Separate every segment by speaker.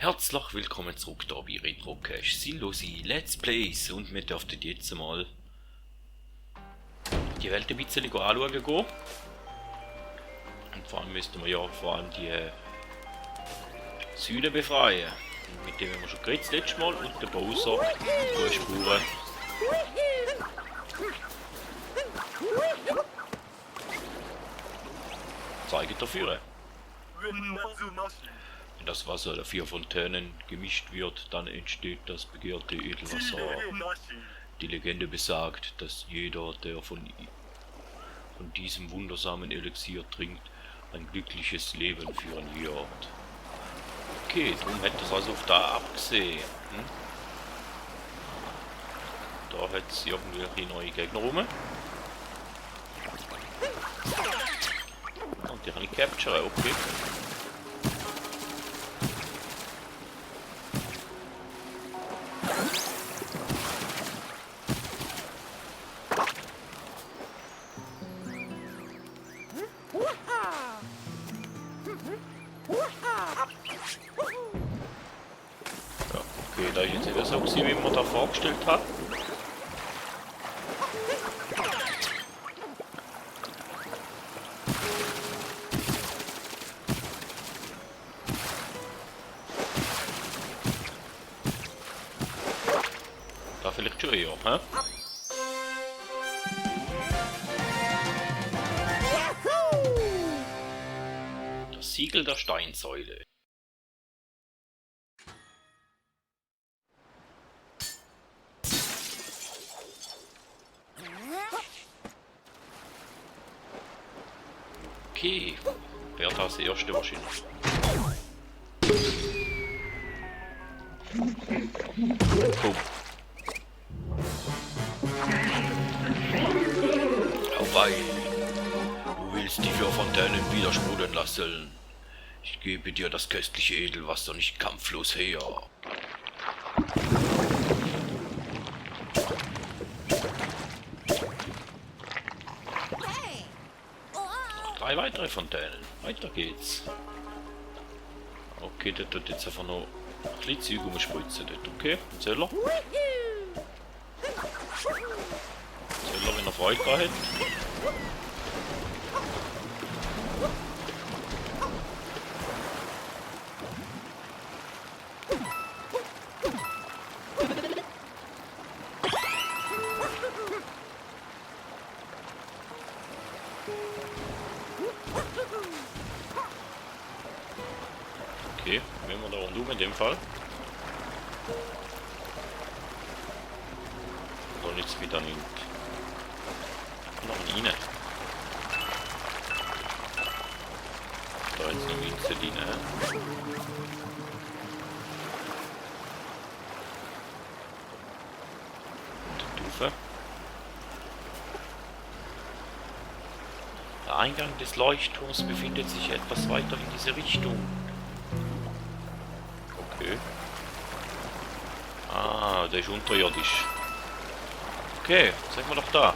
Speaker 1: Herzlich willkommen zurück hier bei Retrocache Sinnlose Let's Plays und wir dürften jetzt mal die Welt ein bisschen anschauen gehen. Und vor allem müssten wir ja die Säule befreien. Und mit dem haben wir schon geredet das letzte Mal und der Bowser die Spuren zeigen dafür. Wenn das Wasser der 4 Fontänen gemischt wird, dann entsteht das begehrte Edelwasser. Die Legende besagt, dass jeder, der von diesem wundersamen Elixier trinkt, ein glückliches Leben führen wird. Okay, darum hätte es also auf da abgesehen. Da hat es irgendwelche neue Gegner rum. Und die kann ich capturen, okay. Okay, da ist jetzt nicht so gewesen, wie man da vorgestellt hat. Da vielleicht schon eher, hä? Das Siegel der Steinsäule. Okay, wer das erste wahrscheinlich. Komm. Herbei. Du willst die 4 Fontänen wieder sprudeln lassen. Ich gebe dir das köstliche Edelwasser nicht kampflos her. 3 weitere Fontänen. Weiter geht's. Okay, der tut jetzt einfach noch ein bisschen Zeug umspritzen. Okay, ein Zeller. Zeller, wenn er Freude hat. Okay, wenn wir da rundum in dem Fall. Oder nichts wieder nimmt. Noch rein. Da jetzt eine Münze rein. Und die Tufe. Der Eingang des Leuchtturms befindet sich etwas weiter in diese Richtung. Okay. Ah, der ist unterirdisch. Okay, sind wir doch da.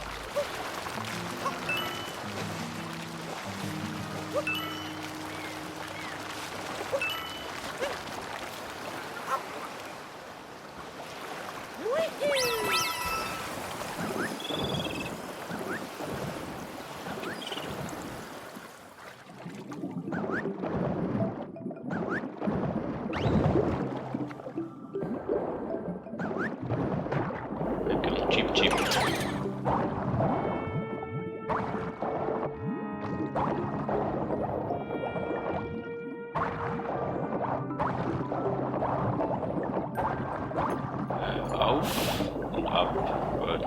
Speaker 1: Chip, chip. Auf und ab. Gut.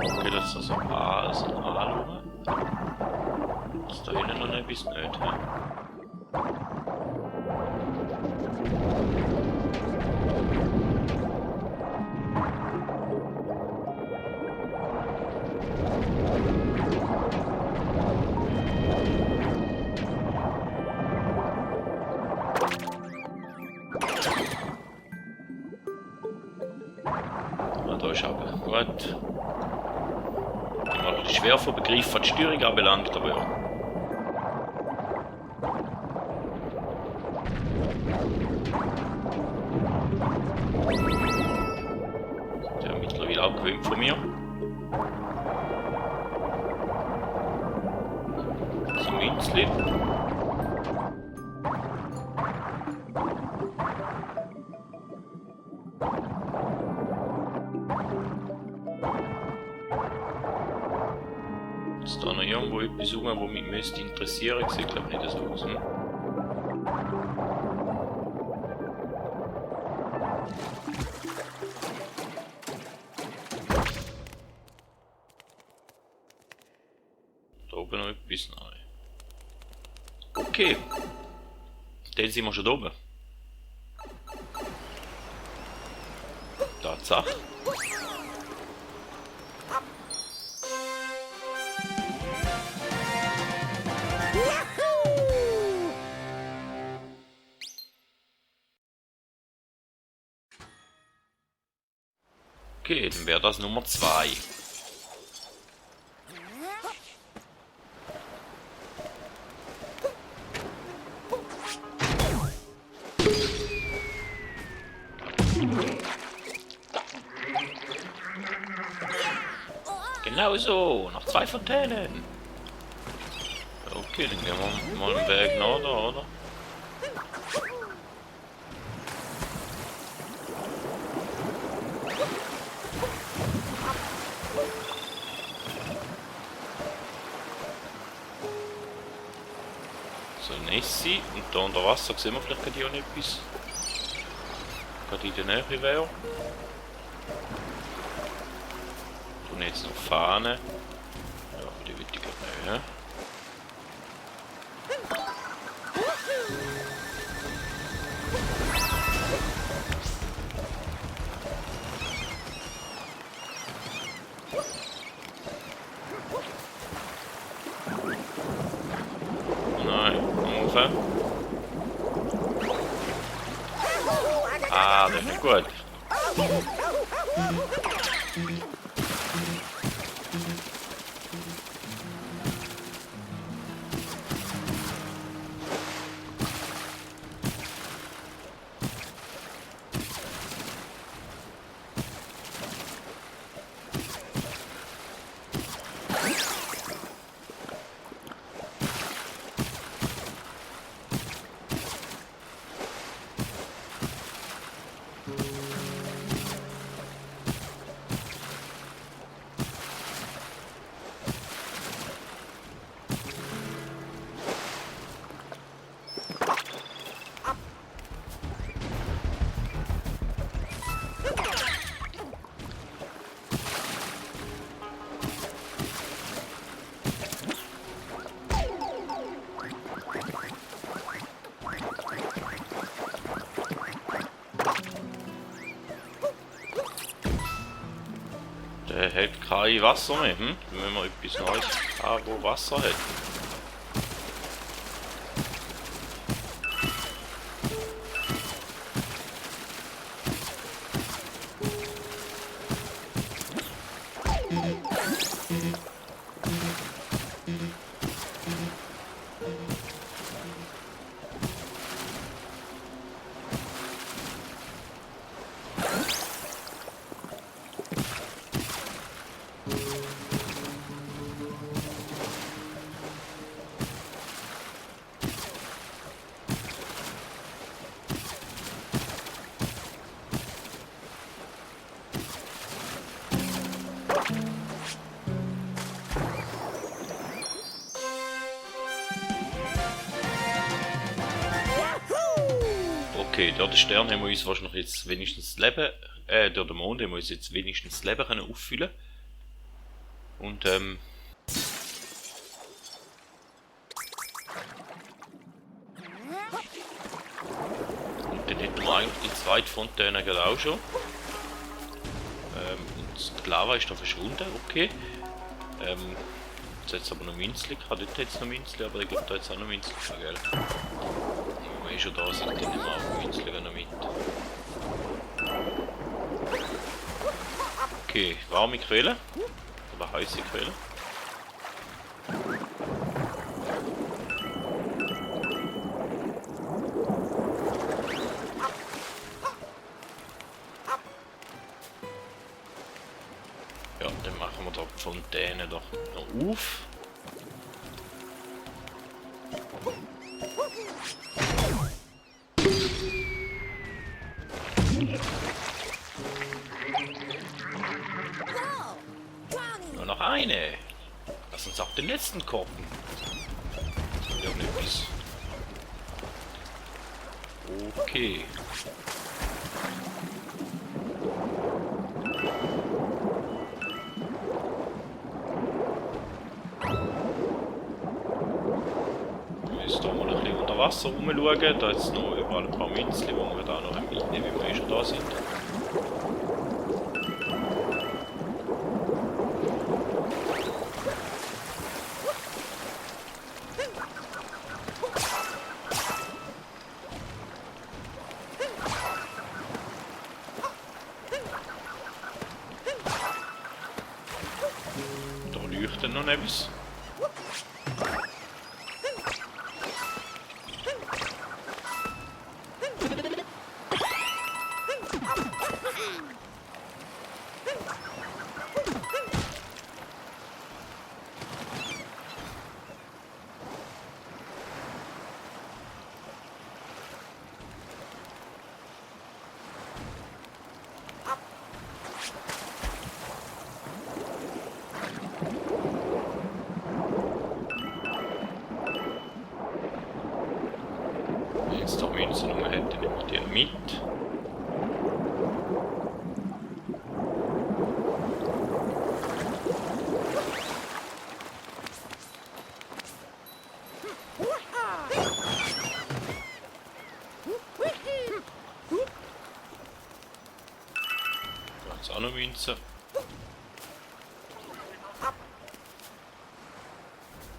Speaker 1: Okay, das ist also A, das ist ein A-Lunge. Das ist da hinten noch ein bisschen nicht, hä? da ist aber gut. Immer ein bisschen schwer von Begriff, was die Steuerung anbelangt, aber ja. Sind ja mittlerweile auch gewöhnt von mir. So Münzli. Ist da noch irgendwo etwas rum, was mich müsste interessieren? Sieht glaube ich nicht so aus. Hm? Da oben noch etwas? Nein. Okay. Dann sind wir schon da oben. Tatsache. Okay, dann wäre das Nummer 2. Genau so, noch 2 Fontänen. Okay, dann gehen wir mal den Weg nach da, oder? So, Nessie. Und da unter Wasser sehen wir vielleicht gerade auch noch etwas. Gerade in der Nähe wäre. Und jetzt noch Fahne. Ja, die würde ich gerade nehmen. Nein, ungefähr. Ah, das ist gut. Der hat kein Wasser mehr, hm? Wenn wir etwas Neues haben, wo Wasser hat. Okay, der Stern haben wir uns wahrscheinlich jetzt wenigstens das Leben, der Mond haben wir uns jetzt wenigstens das Leben können auffüllen. Und und dann hätten wir eigentlich die zweite Fontäne gerade auch schon. Und die Lava ist da verschwunden, okay. Jetzt aber noch Münzli, ich habe dort jetzt noch Münzli, aber ich glaube da jetzt auch noch Münzli, gell? Wenn wir schon da sind, dann nehmen wir auch Münzli noch mit. Okay, warme Quelle. Oder heiße Quelle. Ja, dann machen wir da die Fontäne doch noch auf. Nur noch eine. Lass uns auch den letzten kochen. Ja, nix. Okay. Jetzt hier mal ein bisschen unter Wasser rumschauen. Da ist noch überall ein paar Münzchen, die wir da noch mitnehmen, wie wir eh schon da sind. Da leuchtet noch etwas. Jetzt noch Münzen rum hätte, nehme ich die mit. Da ist auch noch Münzen.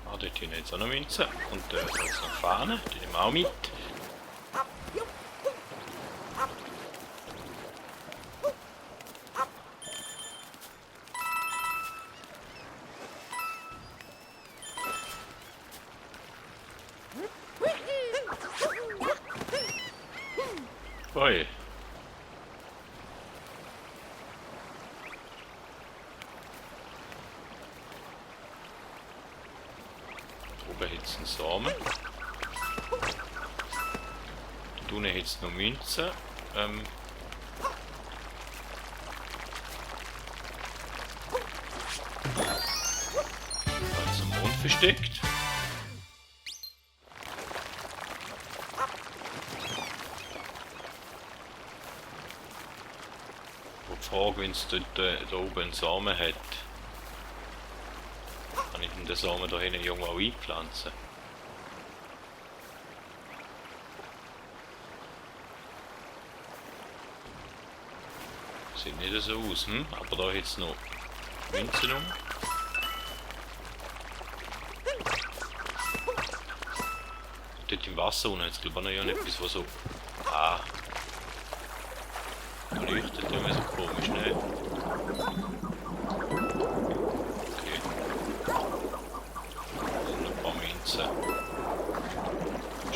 Speaker 1: Ah, dort hier jetzt auch noch Münzen. Und da ist jetzt noch Fahne, die nehmen wir auch mit. Oi. Oben hat es einen Samen. Da unten hat es noch Münzen. Da ist ein Mond versteckt. Die Frage, wenn es dort da oben einen Samen hat, kann ich denn den Samen da hinten irgendwo einpflanzen? Sieht nicht so aus, aber da hat es noch Münzen um. Dort im Wasser unten hat es glaube ich noch etwas, was so... Ah! Da leuchtet irgendwie so komisch, ne? Okay. Und ein paar Münzen.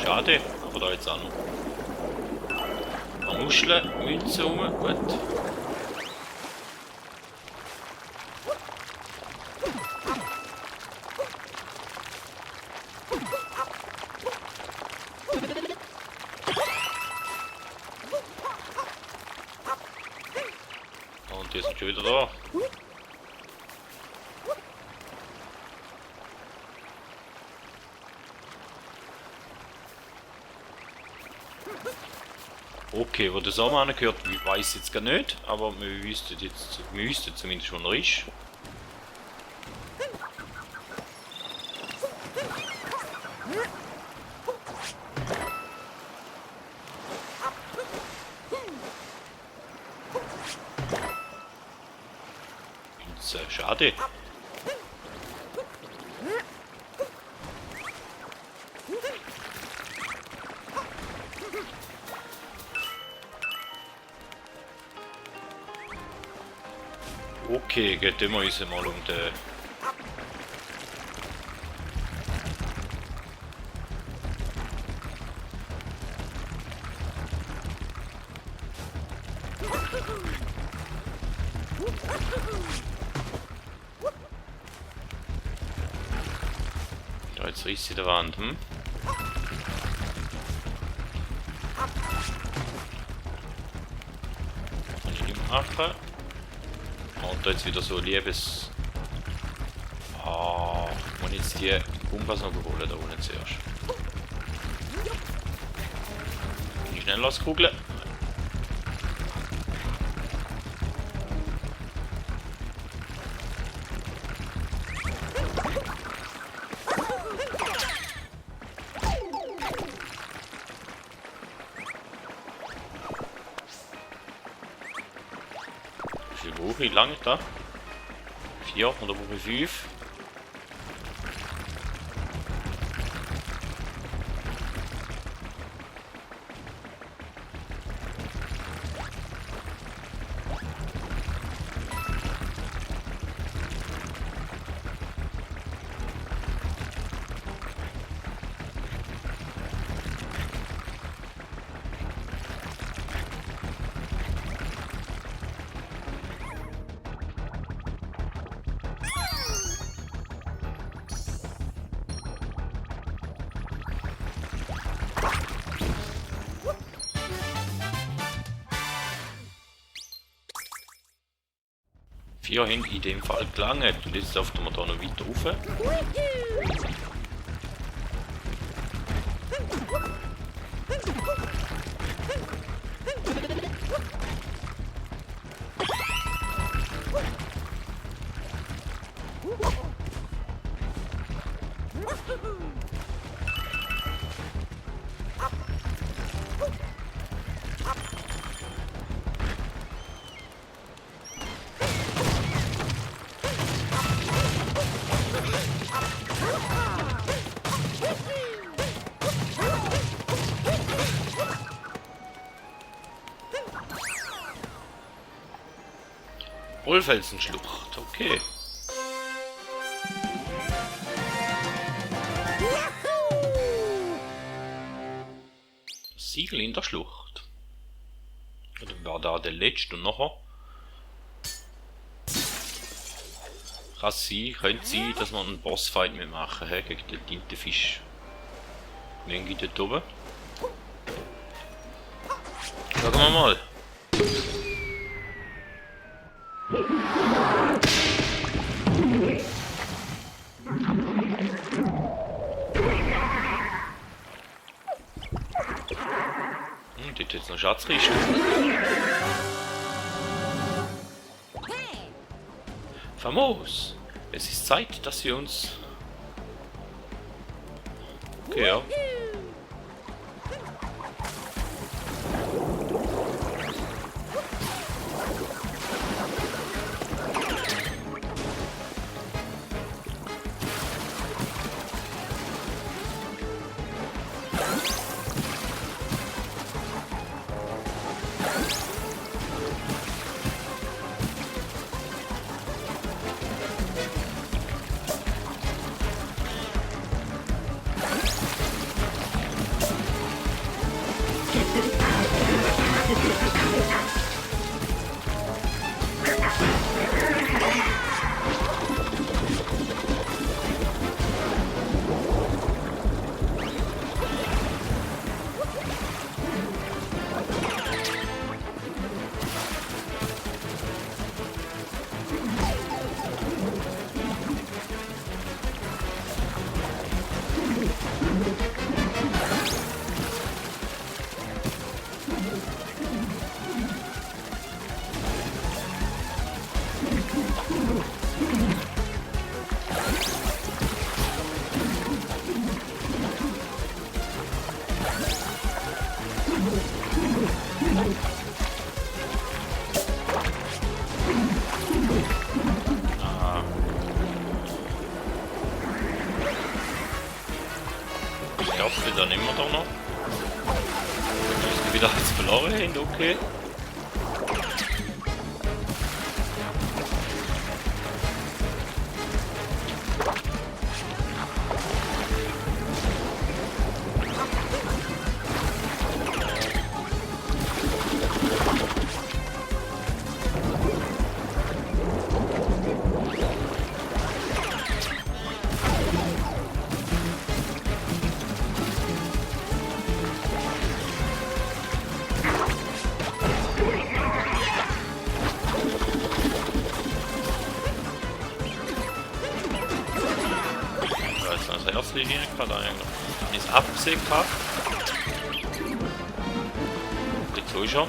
Speaker 1: Schade, aber da jetzt auch noch. Ein paar Muscheln, Münzen rum, gut. Und die sind schon wieder da. Okay, wo der Sommer angehört, ich weiß jetzt gar nicht, aber wir wüssten zumindest, wo er ist. Schade. Okay, geht immer uns mal um den... Da, jetzt riecht sie der Wand, hm? Kann ich nicht machen. Und da jetzt wieder so liebes... Ah, ich muss jetzt die Kompass noch holen, da unten zuerst. Kann ich schnell loskugeln? Wie lange da? 4 oder Woche 5? Vier haben in dem Fall gelangt und jetzt laufen wir da noch weiter rauf. Wohlfelsenschlucht, okay. Das Siegel in der Schlucht. Und dann war da der letzte und nachher. Kann sein, könnte sein, dass wir einen Bossfight mitmachen gegen den Tintenfisch. Wen geht dort oben? Schauen wir mal. Dort jetzt noch Schatzkiste. Famos! Es ist Zeit, dass wir uns... Okay, ja. Dann nehmen wir doch noch. Wieder als verloren hin, okay. sehe ich nicht gerade eigentlich. Wenn ich es abgesehen habe. Jetzt so ist er.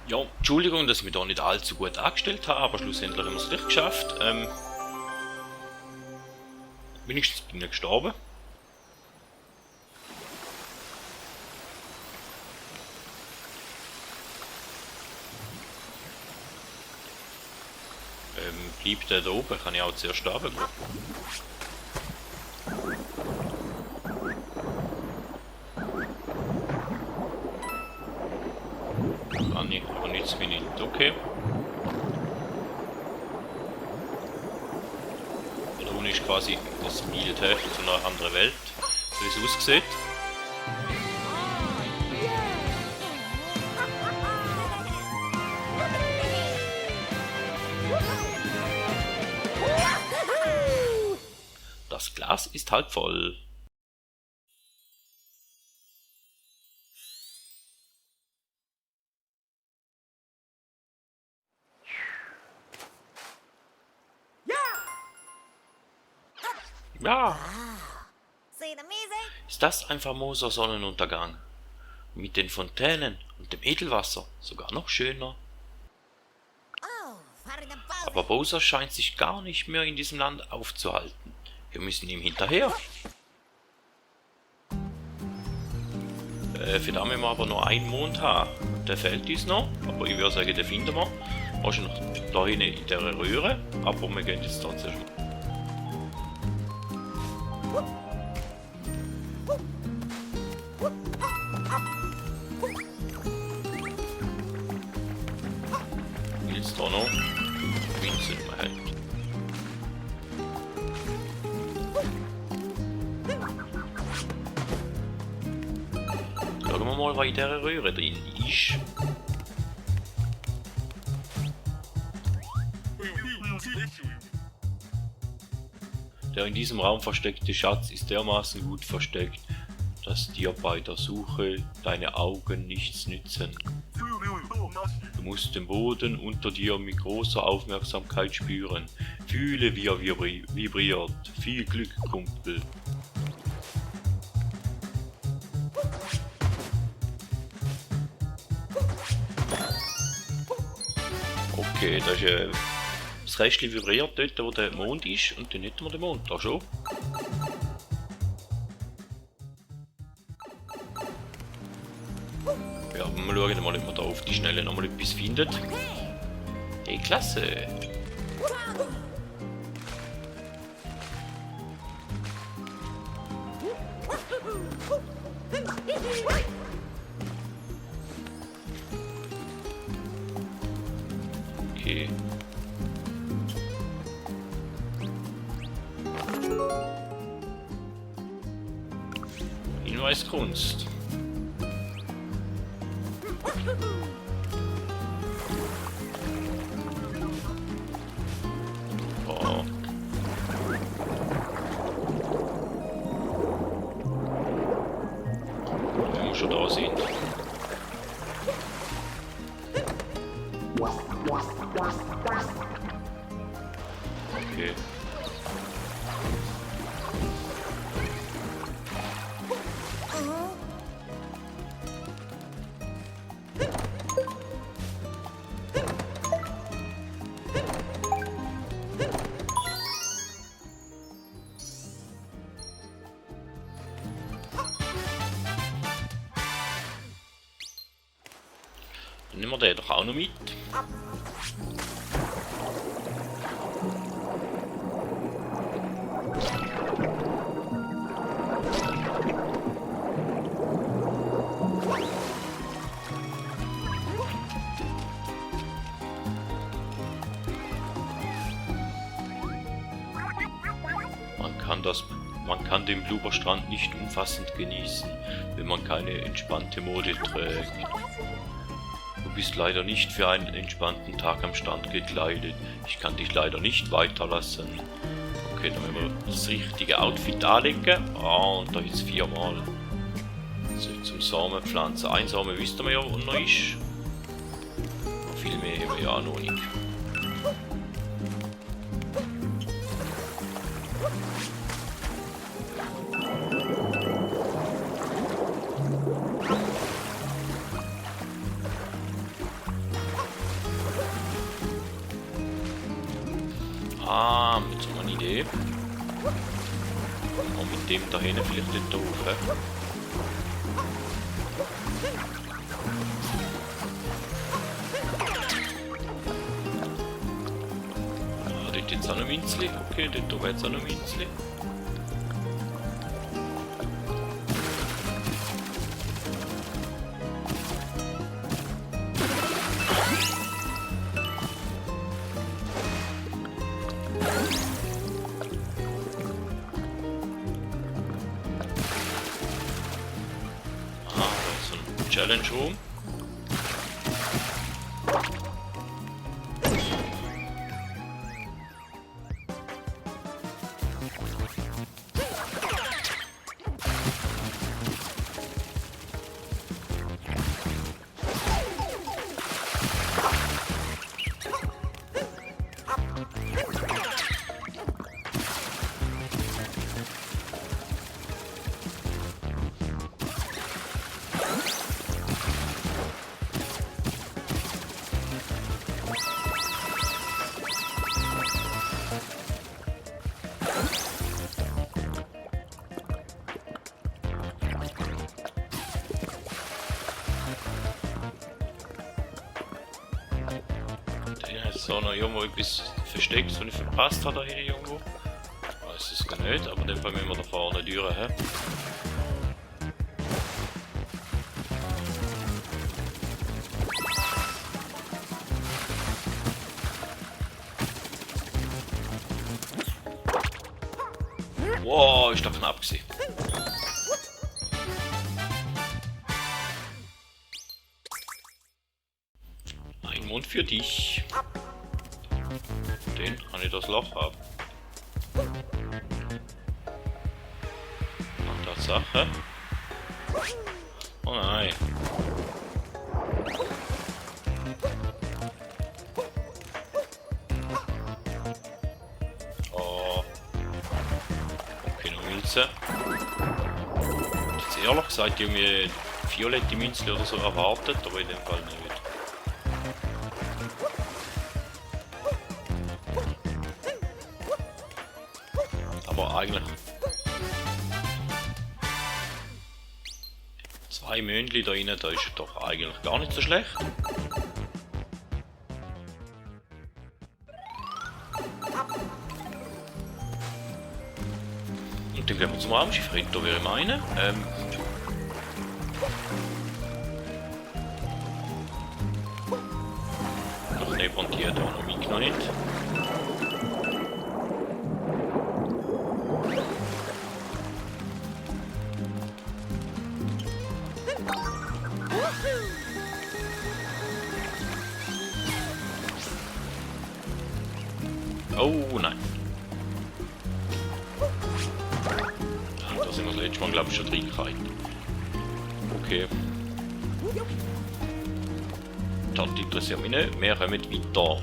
Speaker 1: Ja, Entschuldigung, dass ich mich da nicht allzu gut angestellt habe, aber schlussendlich haben wir es gleich geschafft. Wenigstens bin ich nicht gestorben. Bleibt der da oben? Kann ich auch zuerst runtergehen? Kann ich, aber nützt mich nicht. Okay. Da unten ist quasi das Bild zu einer anderen Welt, so wie es aussieht. Das Glas ist halb voll. Ja! Ist das ein famoser Sonnenuntergang? Mit den Fontänen und dem Edelwasser sogar noch schöner. Aber Bowser scheint sich gar nicht mehr in diesem Land aufzuhalten. Wir müssen ihm hinterher. Für das müssen wir aber noch einen Mond haben. Der fehlt uns noch, aber ich würde sagen, den finden wir. Wahrscheinlich da hinten in dieser Röhre, aber wir gehen jetzt da zuerst mal. Jetzt da noch Münzen erhält. Schauen wir mal, was in dieser Röhre drin ist. Der in diesem Raum versteckte Schatz ist dermaßen gut versteckt, dass dir bei der Suche deine Augen nichts nützen. Du musst den Boden unter dir mit großer Aufmerksamkeit spüren. Fühle, wie er vibriert. Viel Glück, Kumpel. Okay, das ist das Restchen vibriert dort, wo der Mond ist, und dann hätten wir den Mond da schon. Ja, mal schauen, ob wir da auf die Schnelle nochmal etwas finden. Hey, klasse! Okay. Hinweiskunst. Oh. Wir müssen schon da sein. Okay. Dann nehmen wir den doch auch noch mit. Man kann den Blubberstrand nicht umfassend genießen, wenn man keine entspannte Mode trägt. Du bist leider nicht für einen entspannten Tag am Strand gekleidet. Ich kann dich leider nicht weiterlassen. Okay, dann müssen wir das richtige Outfit anlegen. Und da jetzt 4-mal. So, zum Samenpflanzen. Ein Samen wisst ihr ja, wo noch ist. Viel mehr haben wir ja noch nicht. Jetzt haben wir eine Idee. Und mit dem da hinten vielleicht nicht doof, hä? Ah, dort jetzt auch noch ein Minzli. Okay, dort oben jetzt auch noch ein Minzli. Challenge Room. So, noch irgendwo etwas versteckt, was ich verpasst habe hier irgendwo. Ich weiß es gar nicht, aber dann müssen wir da vorne durch. He? Wow, ist da knapp gewesen. Ein Mund für dich. Den kann ich das Loch haben. Ach, Tatsache. Oh nein. Oh. Okay, noch Münze. Jetzt ehrlich gesagt, irgendwie violette Münze oder so erwartet, aber in dem Fall nicht. Eigentlich 2 Möndli da rein, da ist doch eigentlich gar nicht so schlecht. Und dann gehen wir zum Raumschiff runter, würde ich meinen. Noch nicht montiert, aber noch mitgenommen nicht. Oh nein. Da sind wir das letzte Mal, glaube ich, schon reingekommen. Okay. Das interessiert mich nicht. Wir kommen weiter.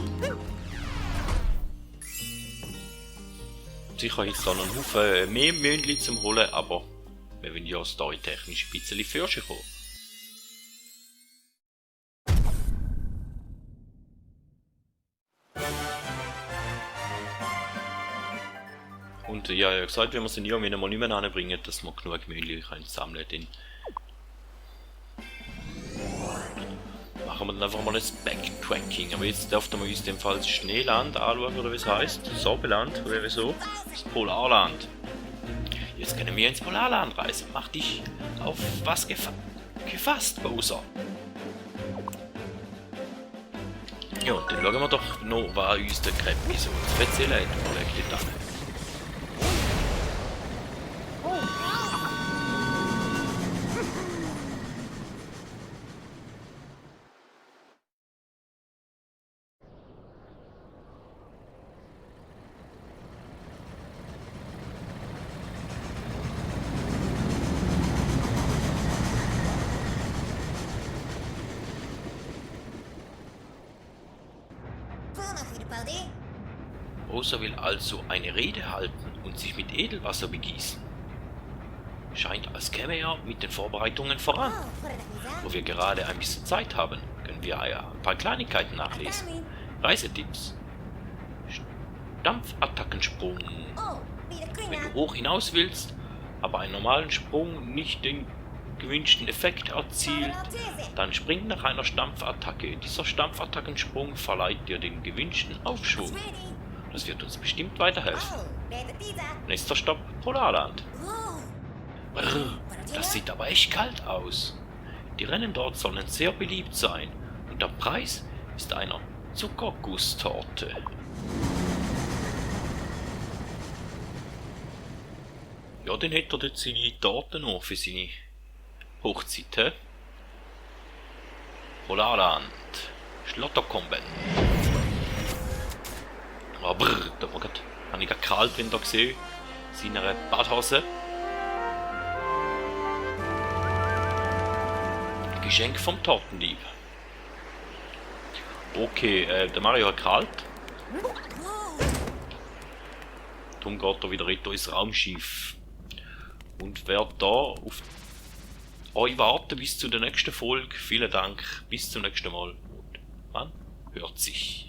Speaker 1: Sicher jetzt da noch einen Haufen mehr Möndli zum Holen, aber wir wollen ja storytechnisch ein bisschen Fürsche kommen. Und ja, ich habe gesagt, wenn wir sie irgendwie mal nicht mehr anbringen, dass wir genug Möndli sammeln können. Machen wir dann einfach mal ein Backtracking. Aber jetzt dürften wir uns in dem Fall das Schneeland anschauen, oder wie es heisst. Sorbeland, oder wieso? Das Polarland. Jetzt können wir ins Polarland reisen. Mach dich auf was gefasst, Bowser. Ja, und dann schauen wir doch noch, was uns der Krempi so zu erzählen hat. Rosa will also eine Rede halten und sich mit Edelwasser begießen. Scheint, als käme er mit den Vorbereitungen voran. Wo wir gerade ein bisschen Zeit haben, können wir ein paar Kleinigkeiten nachlesen. Reisetipps. Dampfattackensprung. Wenn du hoch hinaus willst, aber einen normalen Sprung nicht den gewünschten Effekt erzielt, dann spring nach einer Stampfattacke. Dieser Stampfattackensprung verleiht dir den gewünschten Aufschwung. Das wird uns bestimmt weiterhelfen. Nächster Stopp, Polarland. Brr, das sieht aber echt kalt aus. Die Rennen dort sollen sehr beliebt sein und der Preis ist einer Zuckergusstorte. Ja, dann hätte er dort seine Torte noch für seine Hochzeit, he? Polarland. Schlotterkomben. Oh, brr, da habe ich gerade kalt, wenn da gesehen. Seine Badhose. Geschenk vom Tortendieb. Okay, der Mario hat kalt. Darum geht er wieder retour ins Raumschiff. Und werde da auf euch warten bis zu der nächsten Folge. Vielen Dank, bis zum nächsten Mal. Und man hört sich.